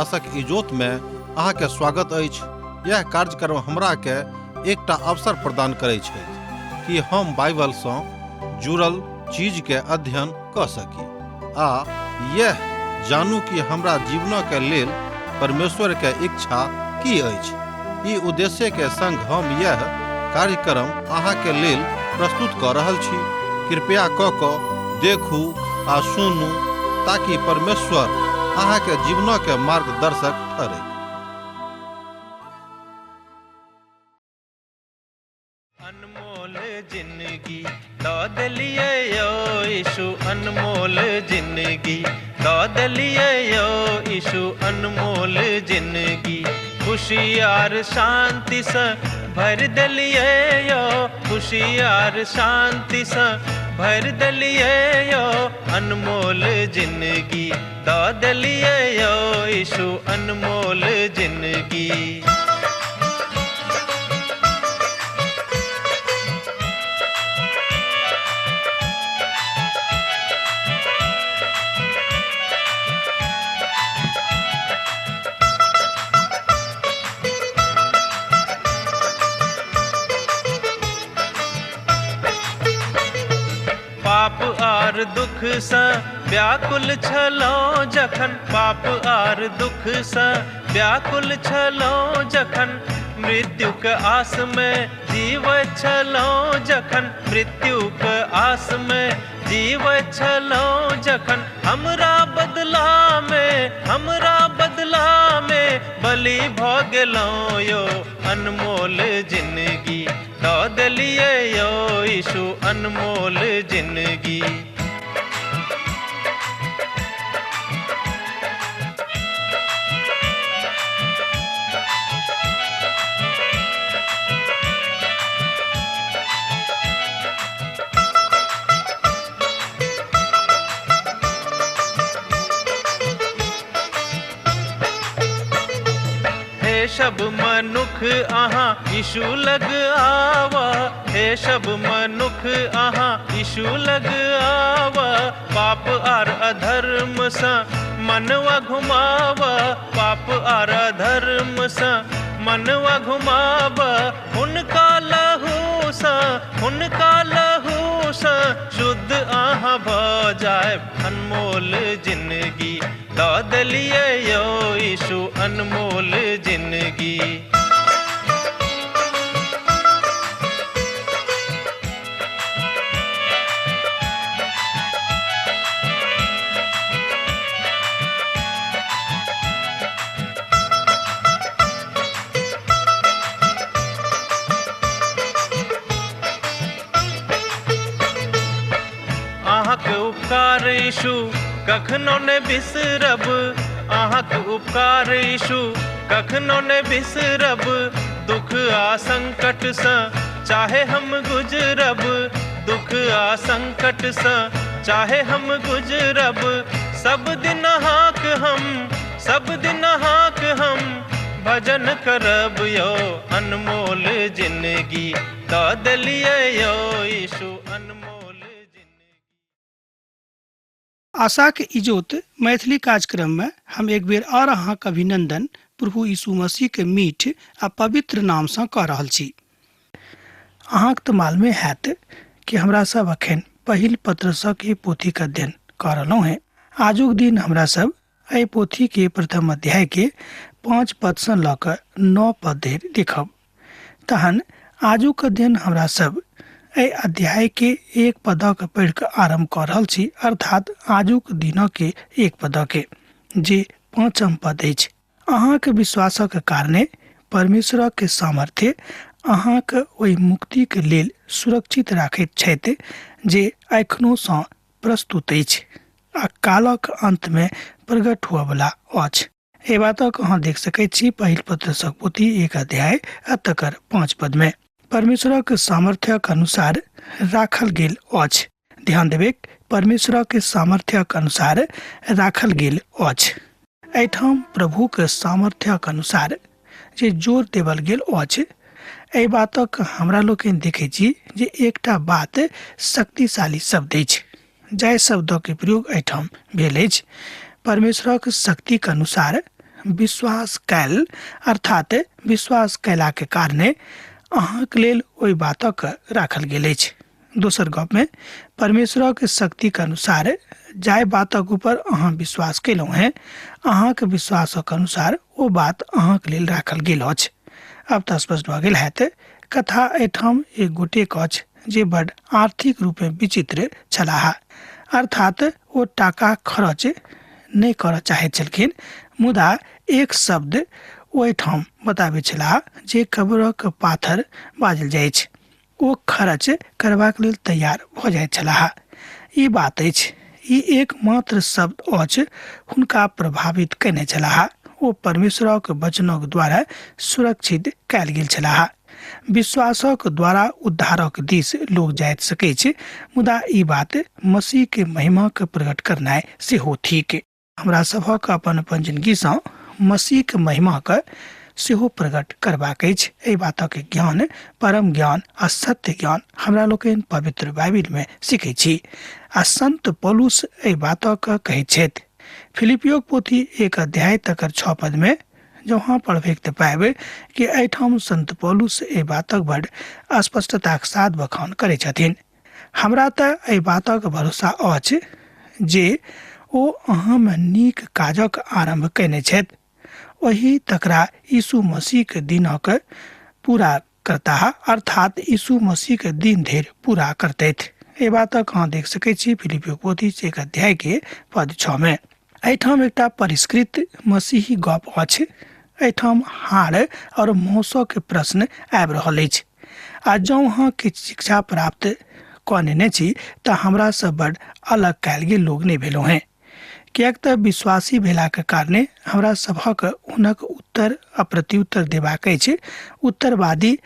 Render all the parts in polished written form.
आशक इजोत में अहाँ के स्वागत अछि। यह कार्यक्रम हमरा के एकटा अवसर प्रदान करै छथि कि हम बाइबल सँ जुड़ल चीज के अध्ययन क सकी आ यह जानू कि हमरा जीवन के लेल परमेश्वर के इच्छा की अछि। ई उद्देश्य के संग हम यह कार्यक्रम अहाँ के लेल प्रस्तुत क रहल छी। कृपया क क देखू आ सुनू ताकि परमेश्वर अहाँ के जीवन के मार्गदर्शक ठहरे। अनमोल जिंदगी दऽ देलियै यौ यीशु, अनमोल जिंदगी दऽ देलियै यौ यीशु, अनमोल जिंदगी खुशी आर शांतिसँ भरि देलियै यौ, खुशी आर शांतिसँ भरि देलियै यौ, अनमोल जिंदगी दऽ देलियै यौ यीशु, अनमोल जिंदगी। पाप आर दुख सँ व्याकुल छलहुँ जखन, पाप आर दुख सँ व्याकुल छलहुँ जखन, मृत्युक आस में जीवैत छलहुँ जखन, मृत्युक आस में जीवैत छलहुँ जखन, हमरा बदला में, हमरा बदला में बलि भऽ गेलहुँ यौ, अनमोल जिंदगी दऽ देलियै यौ यीशु, अनमोल जिंदगी। हे सब मनुख अहाँ यीशु लग आवा, हे सब मनुख अहाँ यीशु लग आवा, पाप आर अधर्म सँ मनवा घुमावा, पाप आर अधर्म सँ मनवा घुमावा, हुनका लहू सँ, हुनका लहू सँ शुद्ध अहाँ भऽ जायब, अनमोल जिंदगी दऽ देलियै यौ यीशु, अनमोल जिंदगी। अहाँके उपकार यीशु कखनो ने बिसरब, अहाँके उपकार यीशु कखनो ने बिसरब, दुख आ संकट सँ चाहे हम गुजरब, दुख आ संकट सँ चाहे हम गुजरब, सब दिन अहाँक हम, सब दिन अहाँक हम भजन करब यौ, अनमोल जिंदगी दऽ देलियै यौ यीशु, अनमोल जिंदगी। आशाक इजोत मैथिली कार्यक्रम में हम एक बेर और अहाँक अभिनंदन प्रभु यीशु मसीह के मीठ आ पवित्र नाम सँ कऽ रहल छी। अहाँक तऽ मालूमे हैत कि हमरा सब अखन पहिल पत्रसक ई पोथीक अध्ययन कऽ रहलहुँ हेँ। आजुक दिन हमरा सब एहि पोथी के प्रथम अध्याय के 5 पद सँ लऽ कऽ 9 पद धरि देखब। तहन आजुक अध्ययन हमरा सब एहि अध्याय के 1 पदक पढ़ि कऽ आरम्भ कऽ रहल छी, अर्थात आजुक दिनक के 1 पदक के, जे 5 पद अछि। अहाँक विश्वासक कारणे परमेश्वरक सामर्थ्य अहाँक ओहि मुक्तिक लेल सुरक्षित राखैत छथि जे एखनो सँ प्रस्तुत अछि आ कालक अंत में प्रकट हुअवला अछि। एहि बातक अहाँ देख सकैत छी पहिल पत्रसक पोथी 1 अध्याय आ तकर 5 पद में। परमेश्वरक सामर्थ्यक अनुसार राखल गेल अछि। ध्यान देबेक, परमेश्वरक सामर्थ्यक अनुसार राखल गेल अछि। एहिठाम प्रभुक सामर्थ्यक अनुसार जे जोर देवल गेल अछि, एहि बातक हमरा लोकनि देखै छी जे एकटा बात शक्तिशाली शब्द अछि, जाहि शब्दक प्रयोग एहिठाम भेल अछि। परमेश्वरक शक्तिक अनुसार विश्वास कयल अर्थात विश्वास कयलाके कारणे अहाँके लेल ओहि बातक राखल गेल अछि। दोसर गपमे परमेश्वरक शक्तिके अनुसार जाहि बातक ऊपर अहाँ विश्वास कयलहुँ हेँ, अहाँके विश्वासक अनुसार ओ बात अहाँके लेल राखल गेल अछि। आब तऽ स्पष्ट भऽ गेल हैत। कथा एहिठाम एक गोटेक अछि जे बड आर्थिक रूपे विचित्र छलाह, अर्थात ओ टाका खर्च नहि करऽ चाहैत छलखिन, मुदा एक शब्द ओहिठाम बताबै छलाह जे कब्रक पाथर बाजल जाइत, ओ खर्च करबाक लेल तैयार भऽ जाइत छलाह। ई बात अछि, ई एकमात्र शब्द अछि हुनका प्रभावित कयने छलाह। ओ परमेश्वरक वचनक द्वारा सुरक्षित कयल गेल छलाह। विश्वासक द्वारा उद्धारक दिस लोक जाइत सकैत, मुदा ई बात मसीह के महिमाके प्रकट करनाइ सेहो थिक। हमरा सभक अपन अपन जिनगीसँ मसीहके महिमाके सेहो प्रकट करबाक अछि। एहि बातक ज्ञान, परम ज्ञान आ सत्य ज्ञान हमरा लोकनि पवित्र बाइबिलमे सीखै छी। आ संत पौलुस एहि बातक कहैत छथि। फिलिपियोक पोथी 1 अध्याय तकर 6 पदमे जँ अहाँ पढ़बै तऽ पायबै कि एहिठाम संत पौलुस एहि बातक बड स्पष्टताक साथ बखान करै छथिन। हमरा तऽ एहि बातक भरोसा अछि जे ओ अहाँमे नीक काजक आरम्भ कयने छथि, ओही तकरा यीशु मसीहके दिनक पूरा करताह, अर्थात यीशु मसीहके दिन धरि पूरा करतथि। एहि बातक अहाँ देख सकै छी फिलिपियो पोथी 1 अध्याय के पद 6 मे। एहिठाम एकटा परिष्कृत मसीही गप अछि। एहिठाम हाड़ और मौसके प्रश्न आबि रहल अछि। आ जँ अहाँ किछु शिक्षा प्राप्त कऽ नेने छी तऽ हमरासँ बड अलग कयल गेल लोक नहि भेलहुँ हेँ, किएक तऽ विश्वासी भेलाके कारणे हमरा सभक हुनक उत्तर आ प्रत्युत्तर देबाक अछि। उत्तरवादी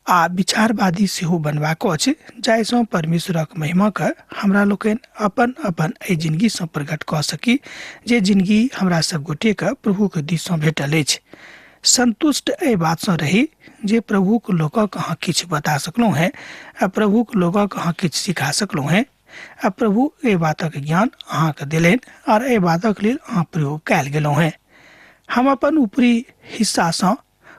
आ विचारवादी सेहो बनबाक अछि, जाहिसँ परमेश्वरक महिमाके हमरा लोकनि अपन अपन एहि जिनगीसँ प्रकट कऽ सकी जे जिनगी हमरा सब गोटेके प्रभुके दिससँ भेटल अछि। संतुष्ट एहि बातसँ रही जे प्रभुक लोकक अहाँ किछु बता सकलहुँ हेँ आ प्रभुक लोकक अहाँ किछु सिखा सकलहुँ हेँ आ प्रभु एहि बातक ज्ञान अहाँके देलनि आर एहि बातक लेल अहाँ प्रयोग कयल गेलहुँ हेँ। हम अपन ऊपरी हिस्सासँ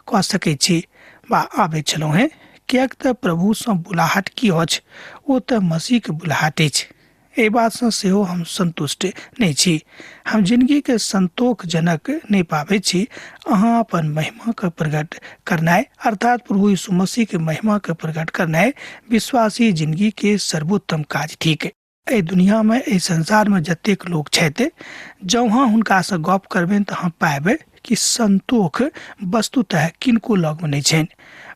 कऽ सकै छी वा आबै छलहुँ हेँ, किएक तऽ प्रभुसँ बुलाहट की अछि, ओ तऽ मसीहके बुलाहट अछि। एहि बातसँ सेहो हम सन्तुष्ट नहि छी। हम जिनगीके सन्तोषजनक नहि पाबै छी। अहाँ अपन महिमाके प्रकट करनाइ अर्थात प्रभु यीशु मसीहके महिमाके प्रकट करनाइ विश्वासी जिनगीके सर्वोत्तम काज थिक। एहि दुनियामे, एहि संसारमे जतेक लोक छथि, जँ अहाँ हुनकासँ गप करबनि तऽ अहाँ पायबै कि सन्तोष वस्तुतः किनको लगमे नहि छनि।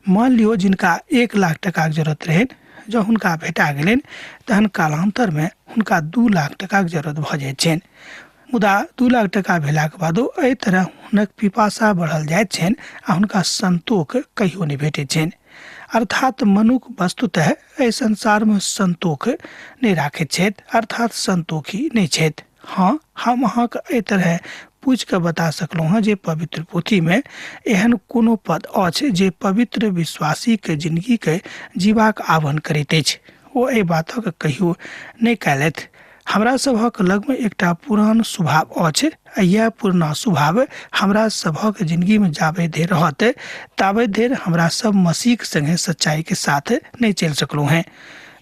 मान लियौ जिनका 1 लाख टकाके जरूरत रहनि, जँ हुनका भेटा गेलनि तहन कालान्तरमे हुनका 2 लाख टकाके जरूरत भऽ जाइत छनि। मुदा 2 लाख टका भेलाके बादो एहि तरह हुनक पिपासा बढ़ल जाइत छनि आ हुनका सन्तोष कहियो नहि भेटैत छनि। अर्थात मनुख वस्तुतः एहि संसारमे सन्तोष नहि राखैत छथि, अर्थात सन्तोषी नहि छथि। हाँ, हम अहाँके एहि तरह पूछि कऽ बता सकलहुँ हँ जे पवित्र पोथीमे एहन कोनो पद अछि जे पवित्र विश्वासीके जिनगीके जीबाक आह्वान करैत अछि। ओ एहि बातक कहियो नहि कयलथि। हमरा सभक लगमे एकटा पुरान स्वभाव अछि आ इएह पुरना स्वभाव हमरा सभक जिनगीमे जाबे धरि रहत ताबे धरि हमरा सब मसीहके संगे सच्चाइके साथ नहि चलि सकलहुँ हेँ।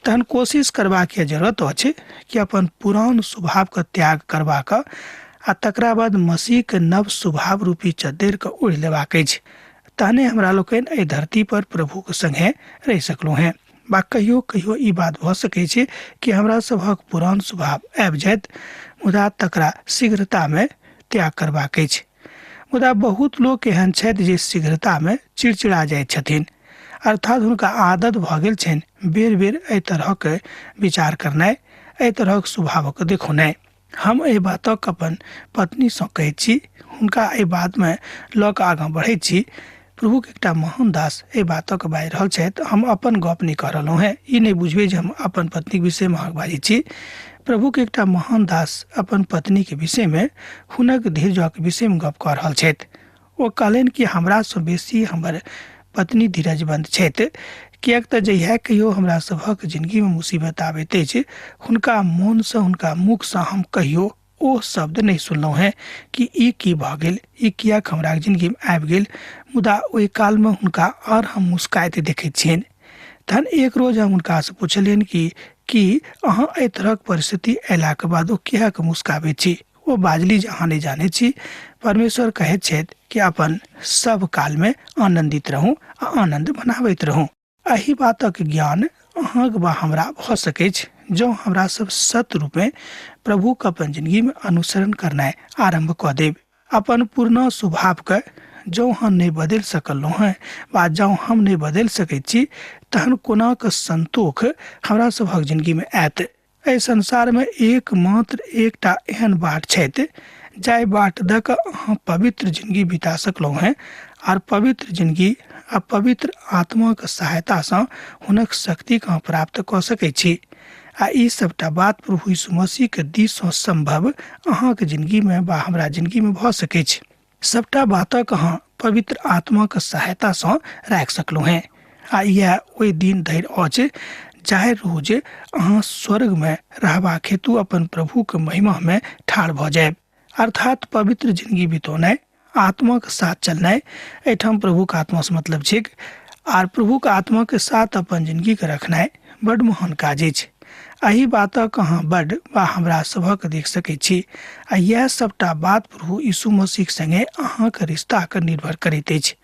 तहन कोशिश करबाक जरूरत अछि कि अपन पुरान स्वभावके त्याग करबाक आ तकरा बाद मसीहके नव स्वभाव रूपी चद्दैरके ओढ़ि लेबाक अछि। तहने हमरा लोकनि एहि धरती पर प्रभुके संगे रहि सकलहुँ हेँ। बा कहियो कहियो ई बात भऽ सकै छै कि हमरा सभक पुरान स्वभाव आबि जायत, मुदा तकरा शीघ्रतामे त्याग करबाक अछि। मुदा बहुत लोक एहन छथि जे शीघ्रतामे चिड़चिड़ा जाइत छथिन, अर्थात हुनका आदत भऽ गेल छनि बेर बेर एहि तरहक विचार करनाइ, एहि तरहक स्वभावक देखौनाइ। हम एहि बातक अपन पत्नीसँ कहैत छी, हुनका एहि बातमे लऽ कऽ आगाँ बढ़ैत छी। प्रभुके एकटा महान दास एहि बातक बाजि रहल छथि, हम अपन गप नहि कऽ रहलहुँ हेँ, ई नहि बुझबै जे हम अपन पत्नीके विषयमे अहाँके बाजै छी। प्रभुके एकटा महान दास अपन पत्नीके विषयमे, हुनक धीरजक विषयमे गप कऽ रहल छथि। ओ कहलनि कि हमरासँ बेसी हमर पत्नी धीरजबन्द छथि, किएक तऽ जहिया कहियो हमरा सभक जिनगीमे मुसीबत आबैत अछि, हुनका मोनसँ, हुनका मुखसँ हम कहियो ओ शब्द नहि सुनलहुँ हेँ कि ई की भऽ गेल, ई किएक हमरा जिनगीमे आबि गेल। मुदा ओहि कालमे हुनका आओर हम मुस्काइत देखैत छियनि। तहन एक रोज हम हुनकासँ पुछलियनि कि की अहाँ एहि तरहक परिस्थिति अयलाके बादो किएक मुस्काबैत छी? ओ बाजली जे अहाँ नहि जानै छी, परमेश्वर कहैत छथि कि अपन सब कालमे आनन्दित रहू आ आनन्द मनाबैत रहू। एहि बातक ज्ञान अहाँक वा हमरा भऽ सकैछ जँ हमरा सब सत्य रूपेँ प्रभुक अपन जिनगीमे अनुसरण करनाइ आरम्भ कऽ देब। अपन पुरना स्वभावके जँ हम नहि बदलि सकलहुँ हेँ वा जँ हम नहि बदलि सकैत छी तहन कोना कऽ संतोख हमरा सभक जिनगीमे आयत? एहि संसारमे एकमात्र एकटा एहन बाट छथि जाहि बाट दऽ कऽ अहाँ पवित्र जिनगी बिता सकलहुँ हेँ आर पवित्र जिनगी आ पवित्र आत्माक सहायतासँ हुनक शक्तिके अहाँ प्राप्त कऽ सकै छी। आ ई सबटा बात प्रभु यीशु मसीहके दिससँ सम्भव अहाँके जिनगीमे वा हमरा जिनगीमे भऽ सकैछ। सबटा बातक अहाँ पवित्र आत्माक सहायतासँ राखि सकलहुँ हेँ आ इएह ओहि दिन धरि अछि जाहि रोज अहाँ स्वर्गमे रहबाक हेतु अपन प्रभुके महिमामे ठाढ़ भऽ जायब। अर्थात पवित्र जिंदगी बितौनाइ, आत्माक साथ चलनाइ, एहिठाम प्रभुक आत्मासँ मतलब छैक आर प्रभुक आत्माके साथ अपन जिंदगीके रखनाइ बड्ड महान काज अछि। एहि बातक अहाँ बड्ड वा हमरा सभक देख सकैत छी आ इएह सबटा बात प्रभु यीशु मसीहक संगे अहाँक रिश्ताके निर्भर करैत अछि।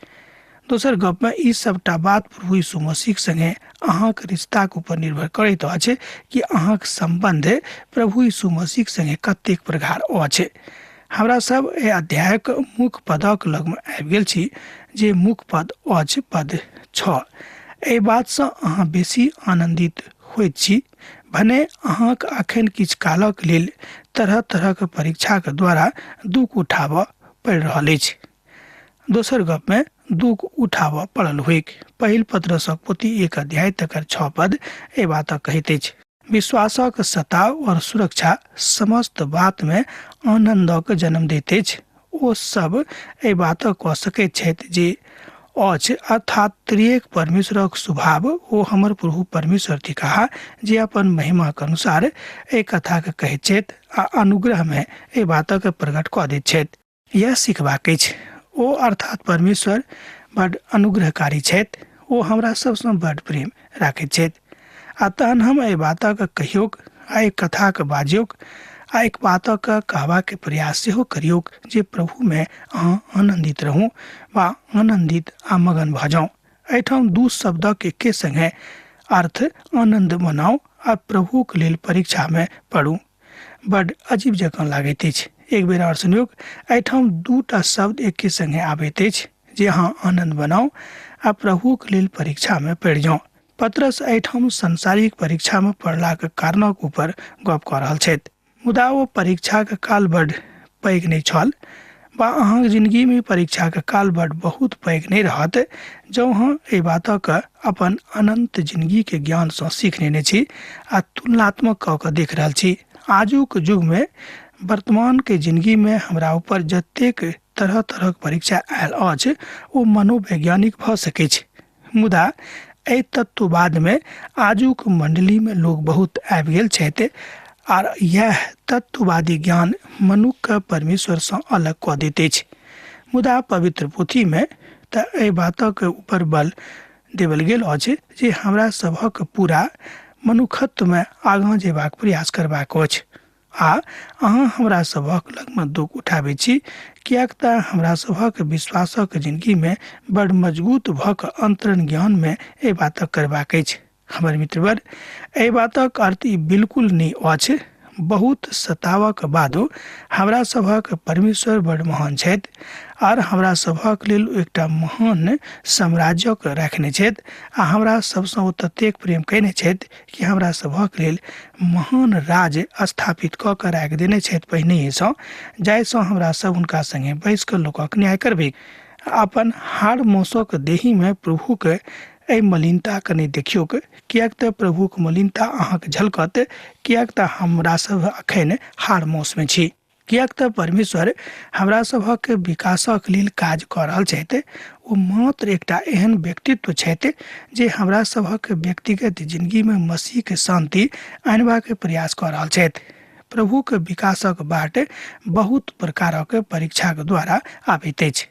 दोसर गपमे ई सबटा बात प्रभु यीशु मसीहक संगे अहाँक रिश्ताक ऊपर निर्भर करैत अछि कि अहाँक सम्बन्ध प्रभु यीशु मसीहक संगे कतेक प्रगाढ़ अछि। हमरा सब एहि अध्यायक मुख्य पदक लगमे आबि गेल छी जे मुख्य पद अछि पद 6। एहि बातसँ अहाँ बेसी आनन्दित होइत छी भने अहाँक अखन किछु कालक लेल तरह तरहक परीक्षाक द्वारा दुख उठाबऽ पड़ि रहल अछि। दोसर गपमे दुख उठाबऽ पड़ल होइक। पहिल पत्रसक पोथी 1 अध्याय तकर 6 पद एहि बातक कहैत अछि। विश्वासक सताव और सुरक्षा समस्त बातमे आनन्दक जन्म दैत अछि। ओ सब एहि बातक कऽ सकैत छथि जे अछि, अर्थात त्रिएक परमेश्वरक स्वभाव ओ हमर प्रभु परमेश्वर थिकाह जे अपन महिमाक अनुसार एहि कथाके कहैत छथि आ अनुग्रहमे एहि बातक प्रकट कऽ दैत छथि। यह सिखबाक अछि। ओ अर्थात परमेश्वर बड अनुग्रहकारी छथि। ओ हमरा सबसँ बड प्रेम राखैत छथि। आ तहन हम एहि बातक कहियोक आ एहि कथाक बाजियोक आ एक बातक कहबाक प्रयास सेहो करियोक जे प्रभुमे अहाँ आनन्दित रहू वा आनन्दित आ मगन भऽ जाउ। एहिठाम दू शब्दक एके संगे अर्थ आनन्द मनाउ आ प्रभुक लेल परीक्षामे पड़ू। बड अजीब जकाँ लागैत अछि। एक बेर आओर सुनियौक, एहिठाम दूटा शब्द एके संगे आबैत अछि जे अहाँ आनन्द बनाउ आ प्रभुक लेल परीक्षामे पड़ि जाउ। पतरस एहिठाम सांसारिक परीक्षामे पड़लाक कारणक ऊपर गप कऽ रहल छथि। मुदा ओ परीक्षाक काल बड पैघ नहि छल वा अहाँक जिनगीमे परीक्षाक काल बड बहुत पैघ नहि रहत जँ अहाँ एहि बातक अपन अनन्त जिनगीके ज्ञानसँ सीख लेने छी आ तुलनात्मक कऽ कऽ देख रहल छी। आजुक युगमे वर्तमानके जिनगीमे हमरा ऊपर जतेक तरह तरहक परीक्षा आयल अछि ओ मनोवैज्ञानिक भऽ सकैछ। मुदा एहि तत्ववादमे आजुक मण्डलीमे लोक बहुत आबि गेल छथि आर इएह तत्ववादी ज्ञान मनुक्खके परमेश्वरसँ अलग कऽ दैत अछि। मुदा पवित्र पोथीमे तऽ एहि बातक ऊपर बल देवल गेल अछि जे हमरा सभक पूरा मनुखत्वमे आगाँ जेबाक प्रयास करबाक अछि। आ अहाँ हमरा सभक लगमे दुःख उठाबै छी किएक तऽ हमरा सभक विश्वासक जिनगीमे बड़ मजबूत भऽ कऽ अन्तरण ज्ञानमे एहि बातक करबाक अछि। हमर मित्रवर, एहि बातक अर्थ ई बिल्कुल नहि अछि। बहुत सतावक बादो हमरा सभक परमेश्वर बड़ महान छथि आर हमरा सभक लेल एकटा महान साम्राज्यक रखने छथि आ हमरा सभसँ ओ ततेक प्रेम कयने छथि कि हमरा सभक लेल महान राज स्थापित कऽ कऽ राखि देने छथि पहिनहिसँ, जाहिसँ हमरा सब हुनका संगे बैस कऽ लोकक न्याय करबै। अपन हाड़ मौसक देहीमे प्रभुक एहि मलिनताके नहि देखियौक, किएक तऽ प्रभुक मलिनता अहाँके झलकत, किएक तऽ हमरा सब अखन हाड़ मौसमे छी। किएक तऽ परमेश्वर हमरा सभक विकासक लेल काज कऽ रहल छथि। ओ मात्र एकटा एहन व्यक्तित्व छथि जे हमरा सभक व्यक्तिगत जिनगीमे मसीहके शान्ति आनबाक प्रयास कऽ रहल छथि। प्रभुक विकासक बाट बहुत प्रकारक परीक्षाक द्वारा आबैत अछि।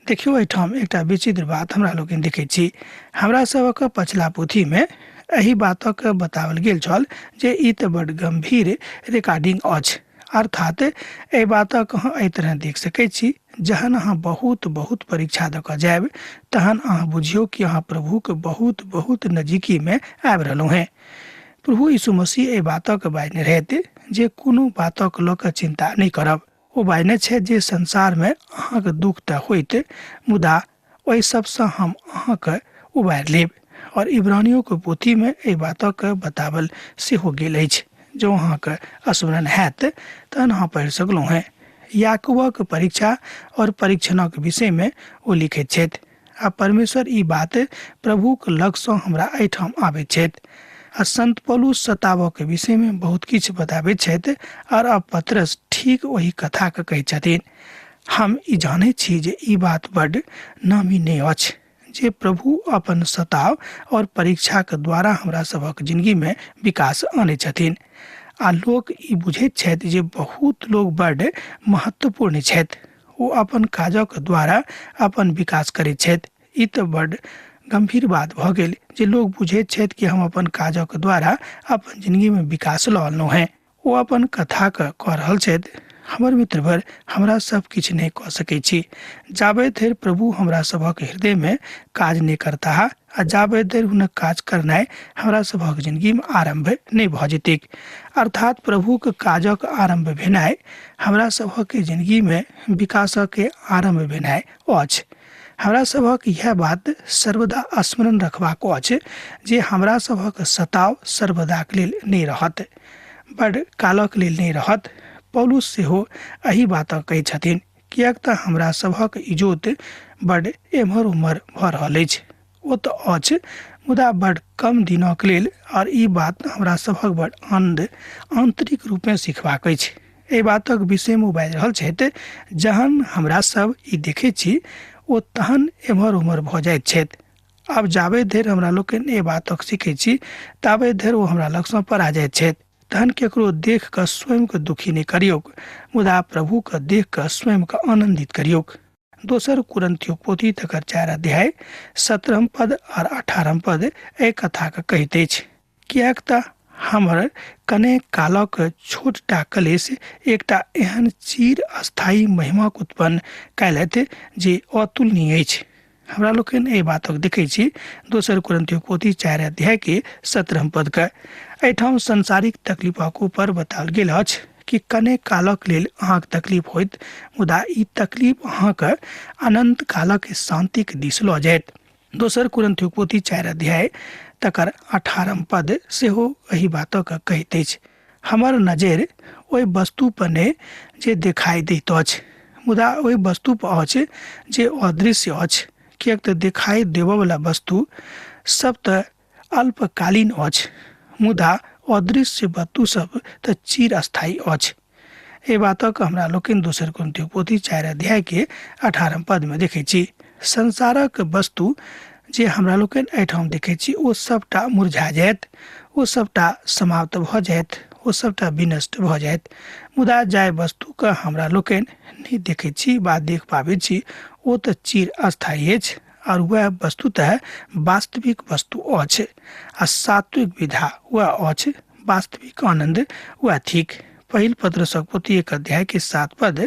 देखियौ, एहिठाम एकटा विचित्र बात हमरा लोकनि देखैत छी। हमरा सभक पछिला पोथीमे एहि बातक बताओल गेल छल जे ई तऽ बड गम्भीर रिकॉर्डिंग अछि। अर्थात एहि बातक अहाँ एहि तरह देख सकैत छी, जहन अहाँ बहुत बहुत परीक्षा दऽ कऽ जायब तहन अहाँ बुझियौ कि अहाँ प्रभुक बहुत बहुत नजीकीमे आबि रहलहुँ हेँ। प्रभु यीशु मसीह एहि बातक बाजने रहथि जे कोनो बातक लऽ कऽ चिन्ता नहि करब। ओ बाजने छथि जे संसारमे अहाँके दुःख तऽ होइत, मुदा ओहि सबसँ हम अहाँके उबारि लेब। और इब्रानियोके पोथीमे एहि बातक बतावल सेहो गेल अछि। जँ अहाँके स्मरण हैत तहन अहाँ पढ़ि सकलहुँ हेँ। याकूबक परीक्षा और परीक्षणक विषयमे ओ लिखैत छथि, आ परमेश्वर ई बात प्रभुक लगसँ हमरा एहिठाम आबैत छथि। आ संत पौलुस सताबऽके विषयमे बहुत किछु बताबैत छथि, और अब पतरस ठीक ओहि कथाके कहैत छथिन। हम ई जानैत छी जे ई बात बड्ड नामी नहि अछि जे प्रभु अपन सताव और परीक्षाक द्वारा हमरा सभक जिंदगीमे विकास आनै छथिन। आ लोक ई बुझैत छथि जे बहुत लोक बड्ड महत्वपूर्ण छथि, ओ अपन काजक द्वारा अपन विकास करैत छथि। ई तऽ बड्ड गम्भीर बात भऽ गेल जे लोक बुझैत छथि कि हम अपन काजक द्वारा अपन जिंदगीमे विकास लऽ अनलहुँ हेँ। ओ अपन कथाके कऽ रहल छथि। हमर मित्रवर, हमरा सब किछु नहि कऽ सकै छी जाबे धरि प्रभु हमरा सभक हृदयमे काज नहि करताह आ जाबे धरि हुनक काज करनाइ हमरा सभक जिंदगीमे आरम्भ नहि भऽ जेतैक। अर्थात प्रभुक काजक आरम्भ भेनाइ हमरा सभक जिंदगीमे विकासक आरम्भ भेनाइ अछि। हमरा सभक इएह बात सर्वदा स्मरण रखबाक अछि जे हमरा सभक सताव सर्वदाक लेल नहि रहत, बड कालक लेल नहि रहत। पौलुस सेहो एहि बातक कहै छथिन, किएक तऽ हमरा सभक इजोत बड एम्हर ओम्हर भऽ रहल अछि। ओ तऽ अछि, मुदा बड कम दिनक लेल। और ई बात हमरा सभक बड आनन्द आन्तरिक रूपमे सिखबाक अछि। एहि बातक विषयमे ओ बाजि रहल छथि, जहन हमरा सब ई देखै छी ओ तहन एम्हर ओम्हर भऽ जाइत छथि। आब जाबे धरि हमरा लोकनि एहि बातक सीखै छी ताबे धरि ओ हमरा लगसँ पड़ा जाइत छथि। तहन केकरो देख कऽ स्वयंके दुखी नहि करियौक, मुदा प्रभुके देख कऽ स्वयंके आनन्दित करियौक। दोसर कुरन्थियो पोथी तकर 4 अध्याय 17 पद और 18 पद एहि कथाके कहैत अछि, किएक तऽ हमर कने कालक छोटटा कलेश एकटा एहन चिर स्थायी महिमाक उत्पन्न कयलथि जे अतुलनीय अछि। हमरा लोकनि एहि बातक देखै छी दोसर कुरन्थियो पोथी 4 अध्याय के 17 पदके। एहिठाम सांसारिक तकलीफक ऊपर बताओल गेल अछि कि कने कालक लेल अहाँक तकलीफ होइत, मुदा ई तकलीफ अहाँके अनंत कालक शान्तिक दिस लऽ जायत। दोसर कुरन्थियो पोथी 4 अध्याय तकर 18 पद सेहो एहि बातक कहैत अछि, हमर नजरि ओहि वस्तु पर नहि जे देखाइ दैत अछि, मुदा ओहि वस्तु पर अछि जे अदृश्य अछि, किएक तऽ देखाइ देबऽवला वस्तु सब तऽ अल्पकालीन अछि, मुदा अदृश्य वस्तु सब तऽ चिरस्थायी अछि। एहि बातक हमरा लोकनि दोसर कुरन्थियो पोथी 4 अध्याय के 18 पदमे देखै छी। संसारक वस्तु जे हमरा लोकनि एहिठाम देखै छी ओ सबटा मुरझा जायत, ओ सबटा समाप्त भऽ जायत, ओ सबटा विनष्ट भऽ जायत, मुदा जाहि वस्तुके हमरा लोकनि नहि देखै छी वा देख पाबै छी ओ तऽ चिर अस्थायी अछि, और वएह वस्तुतः वास्तविक वस्तु अछि, आ सात्विक विधा वएह अछि, वास्तविक आनन्द वएह थिक। पहिल पत्रसक पोथी 1 अध्याय के 7 पद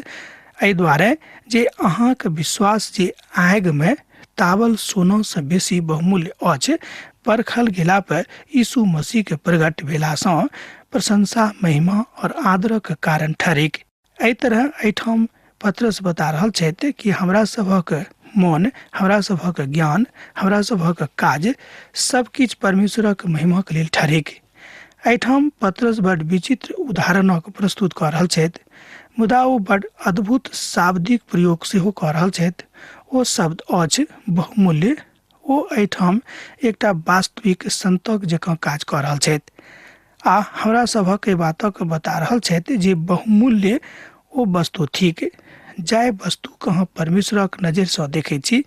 एहि दुआरे जे अहाँक विश्वास जे आगिमे तावल सोनासँ बेसी बहुमूल्य अछि, परखल गेला पर यीशु मसीह के प्रकट भेलासँ प्रशंसा, महिमा और आदरक कारण ठहरिक। एहि तरह एहिठाम पत्रस बता रहल छथि कि हमरा सभक मन, हमरा सभक ज्ञान, हमरा सभक काज सब किछु परमेश्वरक महिमाक लेल ठहरिक। एहिठाम पत्रस बड विचित्र उदाहरणक प्रस्तुत कऽ रहल छथि, मुदा ओ बड अद्भुत शाब्दिक प्रयोग सेहो कऽ रहल छथि। ओ शब्द अछि बहुमूल्य। ओ एहिठाम एकटा वास्तविक संतक जकाँ काज कऽ रहल छथि आ हमरा सभक एहि बातक बता रहल छथि जे बहुमूल्य ओ वस्तु थिक जाहि वस्तुके अहाँ परमेश्वरक नजरिसँ देखै छी,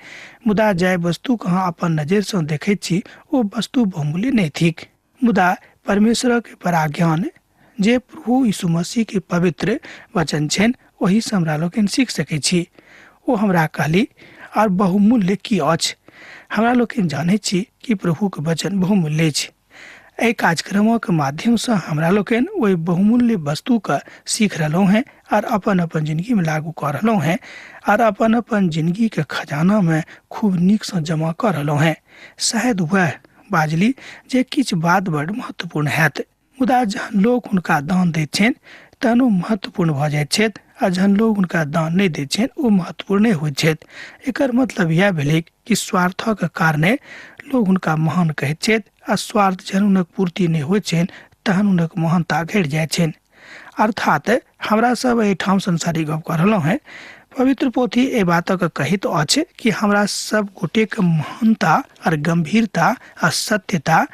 मुदा जाहि वस्तुके अहाँ अपन नजरिसँ देखै छी ओ वस्तु बहुमूल्य नहि थिक। मुदा परमेश्वरक पराज्ञान जे प्रभु यीशु मसीह के पवित्र वचन छनि ओहिसँ हमरा लोकनि सीख सकै छी। ओ हमरा कहली, आर बहुमूल्य की अछि? हमरा लोकनि जानैत छी कि प्रभुके वचन बहुमूल्य अछि। एहि कार्यक्रमक माध्यमसँ हमरा लोकनि ओहि बहुमूल्य वस्तुके सीख रहलहुँ हेँ आर अपन अपन जिनगीमे लागू कऽ रहलहुँ हेँ आर अपन अपन जिनगीके खजानामे खूब नीकसँ जमा कऽ रहलहुँ हेँ। शायद वएह बाजली जे किछु बात बड्ड महत्वपूर्ण हैत, मुदा जहन लोक हुनका दान दैत छनि तहन ओ महत्वपूर्ण भऽ जाइत छथि आ जहन लोक हुनका दान नहि दैत छनि ओ महत्वपूर्ण नहि होइत छथि। एकर मतलब इएह भेलै कि स्वार्थक कारणे लोक हुनका महान कहैत छथि आ स्वार्थ जहन हुनक पूर्ति नहि होइत छनि तहन हुनक महानता घटि जाइत छनि। अर्थात हमरा सब एहिठाम संसारिक गप कऽ रहलहुँ हेँ। पवित्र पोथी एहि बातक कहैत अछि कि हमरा सब गोटेक महानता और गंभीरता आ सत्यता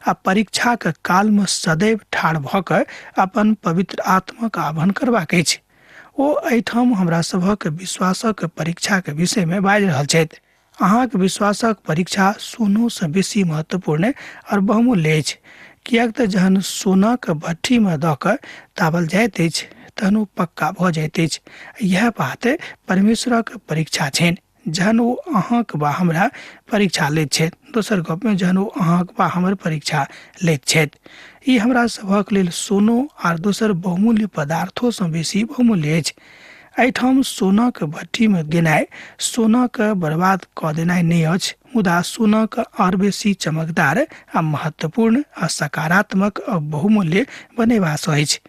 आ परीक्षाक कालमे सदैव ठाढ़ भऽ कऽ अपन पवित्र आत्माक आह्वान करबाक अछि। ओ एहिठाम हमरा सभक विश्वासक परीक्षाक विषयमे बाजि रहल छथि। अहाँक विश्वासक परीक्षा सोनोसँ बेसी महत्वपूर्ण आओर बहुमूल्य अछि, किएक तऽ जहन सोनाक भट्ठीमे दऽ कऽ ताबल जाइत अछि तहन ओ पक्का भऽ जाइत अछि। इएह बात परमेश्वरक परीक्षा छनि, जहन ओ अहाँक वा हमरा परीक्षा लैत छथि। दोसर गपमे जहन ओ अहाँक वा हमर परीक्षा लैत छथि। ई हमरा सभक लेल सोनो आर दोसर बहुमूल्य पदार्थोसँ बेसी बहुमूल्य अछि। एहिठाम सोनाक भट्ठीमे गेनाइ सोनाके बर्बाद कऽ देनाइ नहि अछि, मुदा सोनाके आर बेसी चमकदार आ महत्वपूर्ण आ सकारात्मक आ बहुमूल्य बनेबासँ अछि।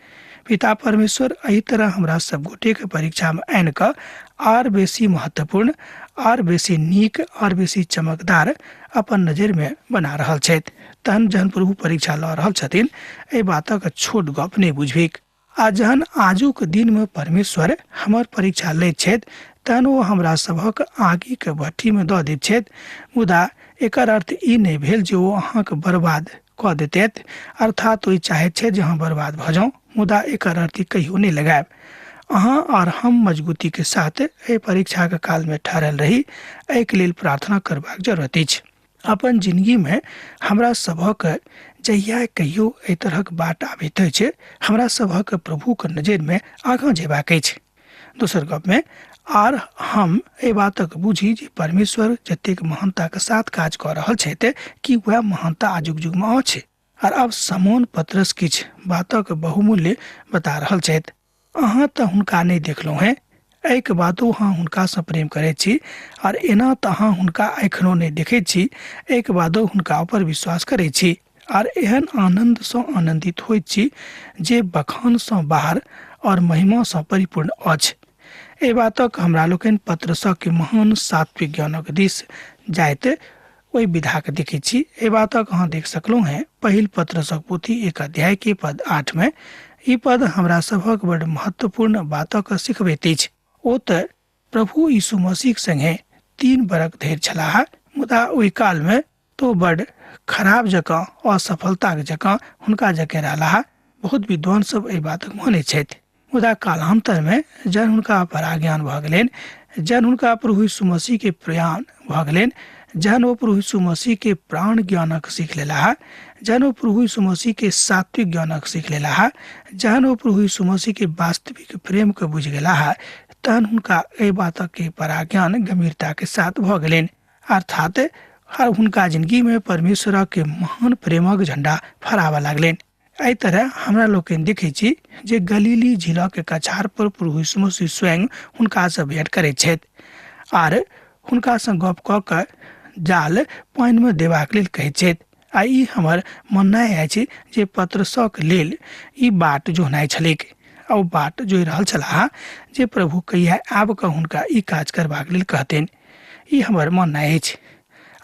पिता परमेश्वर एहि तरह हमरा सब गोटेके परीक्षामे आनि कऽ आर बेसी महत्वपूर्ण, आर बेसी नीक, आर बेसी चमकदार अपन नजरिमे बना रहल छथि। तहन जहन प्रभु परीक्षा लऽ रहल छथिन एहि बातक छोट गप नहि बुझबिक। आ जहन आजुक दिनमे परमेश्वर हमर परीक्षा लैत छथि तहन ओ हमरा सभक आगिके भट्ठीमे दऽ दैत छथि, मुदा एकर अर्थ ई नहि भेल जे ओ अहाँके बर्बाद कऽ देतथि। अर्थात ओ चाहैत छथि जे अहाँ बर्बाद भऽ जाउ, मुदा एकर अर्थ ई कहियो नहि लगायब। अहाँ आर हम मजबूतीके साथ एहि परीक्षाके कालमे ठहरल रही, एहिके लेल प्रार्थना करबाक जरूरत अछि। अपन जिनगीमे हमरा सभक जहिया कहियो एहि तरहक बाट आबैत अछि हमरा सभक प्रभुके नजरिमे आगाँ जेबाक अछि। दोसर गपमे आर हम एहि बातक बुझी जे परमेश्वर जतेक महानताके साथ काज कऽ रहल छथि कि वएह महानता आजुक युगमे अछि। आर आब समोन पतरस किछु बातक बहुमूल्य बता रहल छथि। अहाँ तऽ हुनका नहि देखलहुँ हेँ, एहिके बादो अहाँ हुनकासँ प्रेम करैत छी, आर एना तऽ अहाँ हुनका एखनो नहि देखैत छी, एहिके बादो हुनका ऊपर विश्वास करैत छी आर एहन आनन्दसँ आनन्दित होइत छी जे बखानसँ बाहर और महिमासँ परिपूर्ण अछि। एहि बातक हमरा लोकनि पत्रसक महान सात्विक ज्ञानक दिस जाइत ओहि विधाके देखै छी। एहि बातक अहाँ देख सकलहुँ हेँ पहिल पत्रसक पोथी 1 अध्याय के पद 8 में। ई पद हमरा सभक बड़ महत्वपूर्ण बातक सिखबैत अछि। ओ तऽ प्रभु यीशु मसीह संगे 3 बरख धरि छलाह, मुदा ओहि कालमे तो बड़ खराब जकाँ असफलताक जकाँ हुनका जकाँ रहलाह। बहुत विद्वान सब एहि बातक मानै छथि, मुदा कालांतरमे जहन हुनका पराज्ञान भऽ गेलनि, जहन हुनका प्रभु यीशु मसीह के प्रयाण भऽ गेलनि, जहन ओ प्रभु यीशु मसीह के प्राण ज्ञानक सीख लेलाह, जहन ओ प्रभु यीशु मसीह के सात्विक ज्ञानक सीख लेलाह, जहन ओ प्रभु यीशु मसीह के वास्तविक प्रेम के बुझि गेलाह, तहन हुनका एहि बातक के पराज्ञान गंभीरता के साथ भऽ गेलनि। अर्थात हर हुनका जिंदगी में परमेश्वर के महान प्रेमक झंडा फहराबऽ लागलनि। एहि तरह हमरा लोकनि देखै छी जे गलीली झीलक कछार पर प्रभु यीशु मसीह स्वयं हुनकासँ भेंट करैत छथि आर हुनकासँ गप कऽ कऽ जाल पानिमे देबाक लेल कहैत छथि। आ ई हमर माननाइ अछि जे पत्रसक लेल ई बाट जोहनाइ छलैक आ ओ बाट जोहि रहल छलाह जे प्रभु कहिया आबि कऽ हुनका ई काज करबाक लेल कहथिन। ई हमर माननाइ अछि।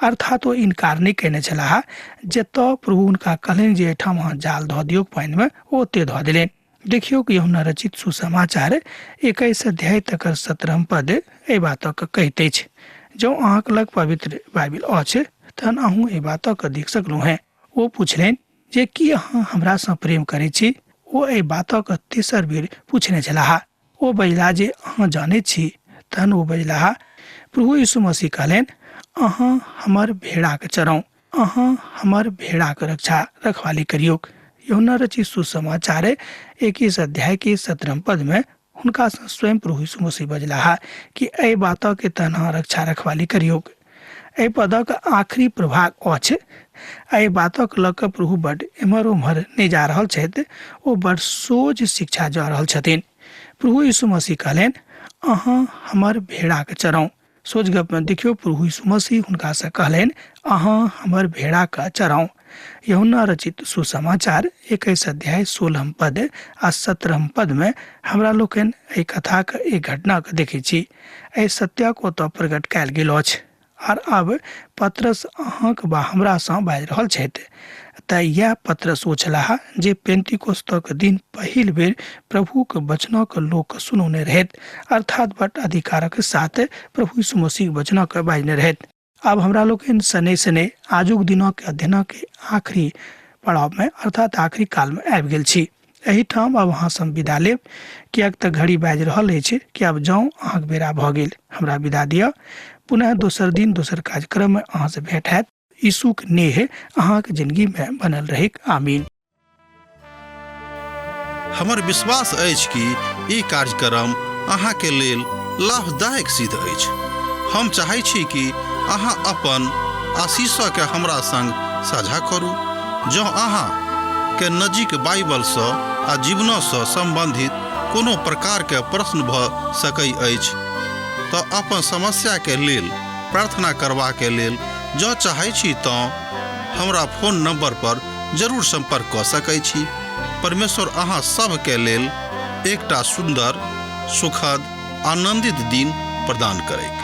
अर्थात ओ इनकार नहि कयने छलाह। जतऽ प्रभु हुनका कहलनि जे एहिठाम अहाँ जाल धऽ दियौक पानिमे, ओ ओते धऽ देलनि। देखियौक यूहन्ना रचित सुसमाचार 21 अध्याय तकर 17 पद एहि बातक कहैत अछि। जँ अहाँक लग पवित्र बाइबिल अछि तहन अहूँ एहि बातक देख सकलहुँ हेँ। ओ पुछलनि जे की अहाँ हमरासँ प्रेम करैत छी? ओ एहि बातक तेसर बेर पूछने छलाह। ओ बजलाह जे अहाँ जानैत छी। तहन ओ बजलाह, प्रभु यीशु मसीह कहलनि, अहाँ हमर भेड़ाके चराउ, अहाँ हमर भेड़ाके रक्षा रखवाली करियौक। यूहन्ना रचित सुसमाचार 21 अध्याय के 17 पद में हुनकासँ स्वयं प्रभु यीशु मसीह बजलाह कि एहि बातके तहन अहाँ रक्षा रखवाली करियौक। एहि पदक आखिरी प्रभाग अछि। एहि बातक लऽ कऽ प्रभु बड एम्हर ओम्हर नहि जा रहल छथि, ओ बड सोझ शिक्षा जा रहल छथिन। प्रभु यीशु मसीह कहलनि, अहाँ हमर भेड़ाके चराउ। सोझ गपमे देखियौ, प्रभु यीशु मसीह हुनकासँ कहलनि, अहाँ हमर भेड़ाके चराउ। यूहन्ना रचित सुसमाचार 21 अध्याय 16 पद आ 17 पदमे हमरा लोकनि एहि कथाक एहि घटनाके देखै छी। एहि सत्यक ओतऽ प्रकट कयल गेल अछि। आर आब पतरस अहाँक वा हमरासँ बाजि रहल छथि। तऽ इएह पतरस ओ छलाह जे पेंतिकोस्तक दिन पहिल बेर प्रभुक वचनक लोक सुनौने रहैत, अर्थात बड अधिकारक साथ प्रभु यीशु मसीहक वचनक बाजने रहैत। आब हमरा लोकनि शनै शनै आजुक दिनक अध्ययनक आखिरी पड़ावमे अर्थात आखिरी कालमे आबि गेल छी। एहिठाम आब अहाँसँ हम विदा लेब, किएक तऽ घड़ी बाजि रहल अछि कि आब जाउ, अहाँके बेरा भऽ गेल। हमरा विदा दिअ। पुनः दोसर दिन दोसर कार्यक्रममे अहाँसँ भेंट हैत। यीशुक नेह अहाँके जिंदगीमे बनल रहैक। आमीन। हमर विश्वास अछि कि ई कार्यक्रम अहाँके लेल लाभदायक सिद्ध अछि। हम चाहै छी कि अहाँ अपन आशीषके हमरा संग साझा करू। जँ अहाँ के नजीक बाइबलसँ आ जीवनसँ सम्बन्धित कोनो प्रकारके प्रश्न भऽ सकै अछि तऽ अपन समस्याके लेल प्रार्थना करबाके लेल जँ चाहै छी तँ हमरा फोन नंबर पर जरूर संपर्क कऽ सकै छी। परमेश्वर अहाँ सभके लेल एकटा सुन्दर, सुखद, आनंदित दिन प्रदान करैक।